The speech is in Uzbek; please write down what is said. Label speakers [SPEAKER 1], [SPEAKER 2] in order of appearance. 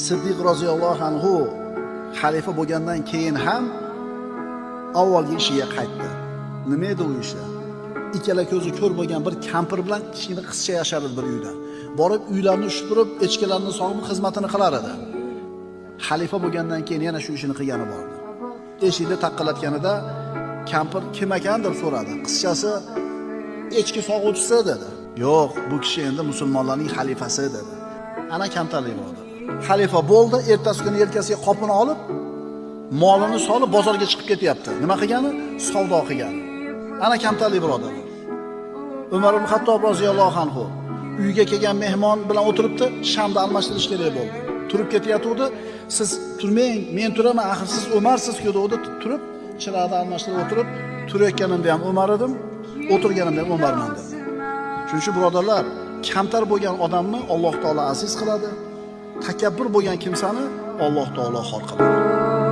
[SPEAKER 1] Siddiq roziyallohu anhu xalifa bo'lgandan keyin ham avvalgi ishiga qaytdi. Nima edi u ishi? Ikkala ko'zi ko'r bo'lgan bir kampir bilan kichkina qizcha yashar edi bir uyda. Borib uylarni supurib, echkilarni sog'ib xizmatini qilar edi. Xalifa bo'lgandan keyin yana shu ishini qilgani bordi. Eshikni taqillatganida kampir kim ekan deb so'radi. Qizchasi echki sog'uvchisi dedi. Yo'q, bu kishi endi musulmonlarning xalifasi dedi. Ana kamtarlik bo'ldi. Xalifa bo'ldi, ertasi kuni yelkasiga qopini olib, molini solib bozorga chiqib ketyapti. Nima qilgani? Savdo qilgani. Ana kamtarlik birodarlar. Umar ibn Xattob roziyallohu anhu uyga kelgan mehmon bilan o'tiribdi, shamni almashtirish kerak bo'ldi. Turib ketayotgandi, siz turmang, men turaman, axir siz Umarsiz-ku dedi. Turib, chiroqni almashtirib o'tirib, turayotganimda ham Umar edim, o'tirganimda ham Umarman dedi. Shuning uchun birodarlar, kamtar bo'lgan odamni Alloh taolo aziz qiladi, takabbur bo'lgan kimsani Alloh taolo xor qiladi.